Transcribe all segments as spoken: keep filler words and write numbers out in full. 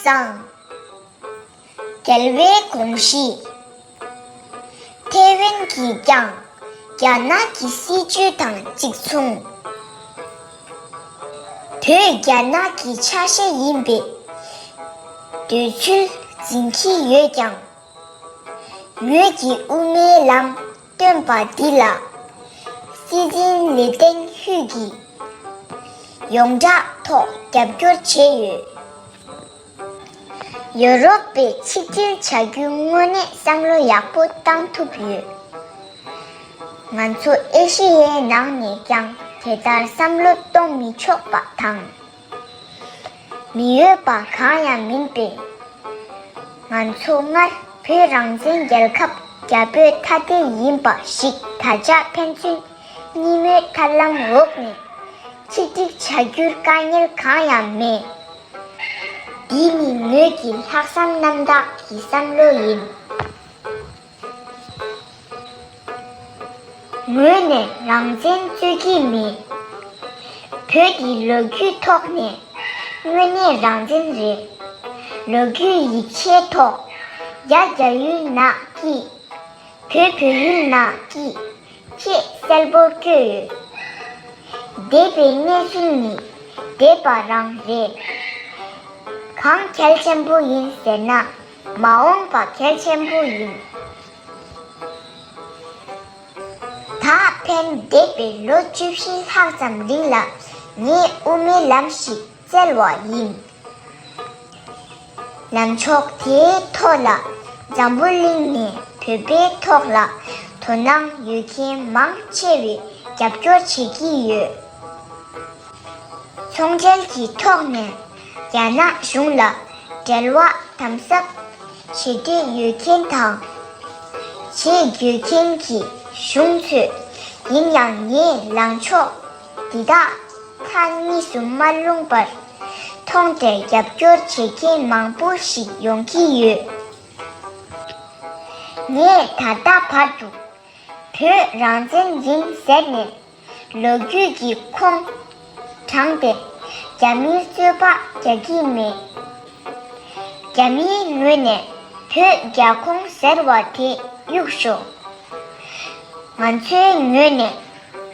བཟང་། རྒྱལ་བའི་དགོངས་གཞི། ཐེ་ཝན་གྱིས་ཀྱང་རྒྱ་ནག་གི་སྲིད་ཇུས་དང་གཅིག་མཚུངས། བོད་རྒྱ་ནག་གི་ཆ་ཤས་ཡིན་པའི་འདོད་ཚུལ་འཛིན་གྱི་ཡོད་ཀྱང་། ངོས་ཀྱིས་དབུ་མའི་ལམ་བཏོན་པ་འདི་ལ་སྲིད་འཛིན་ལི་ཏེང་ཧུའེ་ཀྱིས་ཡོངས་གྲགས་ཐོག་རྒྱབ་སྐྱོར་བྱས་ཡོད། ཡོ་རོབ་པས་ཆིག་སྒྲིལ་བྱ་རྒྱུའི་དངོས་གནས་བསམ་བློ་ཡག་པོ་བཏང་ཐུབ་ཡོད། ང་ཚོ་ཨེ་ཤི་ཡའི་ནང་ནས་ཀྱང་དེ་ལྟར་བསམ་བློ་གཏོང་མི་ཆོག་པ་དང་། མི་འོས་པ་གང་ཡང་མིན་པས། ང་ཚོ་སྔར་བོད་རང་བཙན་རྒྱལ་ཁབ་རྒྱ་བོད་ཐ་དད་ཡིན་པ་ཞིག་ད་ཆ་ཕན་ཚུན་གཉིས་མོས་ཐབས་ལམ་འོག་ནས་ཆིག་སྒྲིལ་བྱ་རྒྱུར་དཀའ་ངལ་གང་ཡང་མེད། འདི་ནི་ངོས་ཀྱི་ལྷག་བསམ་རྣམ་དག་གི་བསམ་བློ་ཡིན། ངོས་ནས་རང་བཙན་རྩོད་ཀྱི་མེད། བོད་ཀྱི་ལོ་རྒྱུས་ཐོག་ནས་དངོས་གནས་རང་བཙན་རེད། ལོ་རྒྱུས་ཡིག་ཆའི་ཐོག་རྒྱ་རྒྱ་ཡུལ་ནག་སྐྱིད། བོད་བོད་ཡུལ་ནག་སྐྱིད་ཅེས་གསལ་པོར་བཀོད་ཡོད། འདས་པའི་གནས་ཚུལ་ནི་འདས་པ་རང་རེད། གང་གལ་ཆེན་པོ་ཡིན་ཟེར་ན། མ་འོངས་པ་གལ་ཆེན་པོ་ཡིན། ད་ཕན་འདས་པའི་ལོ་བཅུ་བཞི་ལྷག་ཙམ་རིང་ལ་ངས་དབུ་མའི་ལམ་ཞིག་བཙལ་བ་ཡིན། ལམ་ཕྱོགས་དེའི་ཐོག་ལ་འཛམ་བུ་གླིང་ནས་བོད་པའི་ཐོག་ལ་དོ་སྣང་ཡོད་མཁན་མང་ཆེ་བས་རྒྱབ་སྐྱོར་བྱེད་ཀྱི་ཡོད། ཚོང་འབྲེལ་གྱི་ཐོག་ནས་རྒྱ་ནག་གཞུང་ལ་འབྲེལ་བ་དམ་ཟབ་བྱེད་འདོད་ཡོད་མཁན་དང་། བྱེད་དགོས་མཁན་གྱི་གཞུང་ཚོས་ཡིན་ཡང་ངས་ལངས་ཕྱོགས་འདི་དག་མཐའ་གཉིས་སུ་མ་ལྷུང་པར་མཐོང་སྟེ་རྒྱབ་སྐྱོར་བྱེད་མཁན་མང་པོ་ཞིག་ཡོང་གི་ཡོད། ངས་ད་ལྟ་བར་དུ་བོད་རང་བཙན་ཡིན་ཟེར་ནས་ལོ་རྒྱུས་ཀྱི་ཁུངས་དྲངས་ཏེ་རྒྱ་མིར་རྩོད་པ་རྒྱག་གི་མེད། རྒྱ་མིའི་ངོས་ནས་བོད་རྒྱ་ཁོངས་ཟེར་བ་དེ་གཡུག་ཤོག་ང་ཚོའི་ངོས་ནས་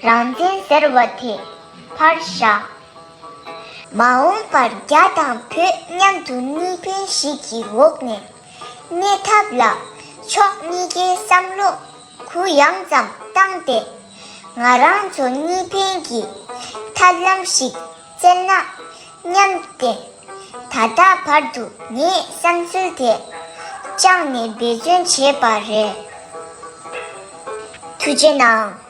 རང་བཙན་ཟེར་བ་དེ་ཕར་བཞག་མ་འོངས་པར་རྒྱ་དང་བོད་མཉམ་དུ་གཉིས་ཕན་ཞིག་གི་འོག་ནས་གནས་ཐབས་ལ་ཕྱོགས་གཉིས་ཀའི་བསམ་བློ་གུ་ཡངས་ཙམ་བཏང་སྟེ། ང་རང་ཚོ་གཉིས་ཕན་གྱི་ཐབས་ལམ་ཞིག་བཙལ་ན་སྙམ་སྟེ། ད་ལྟ་བར་དུ་ངས་བསམ་ཚུལ་དེ་བཅངས་ནས་འབད་བརྩོན་བྱས་པ་རེད། ཐུགས་རྗེ་གནང་།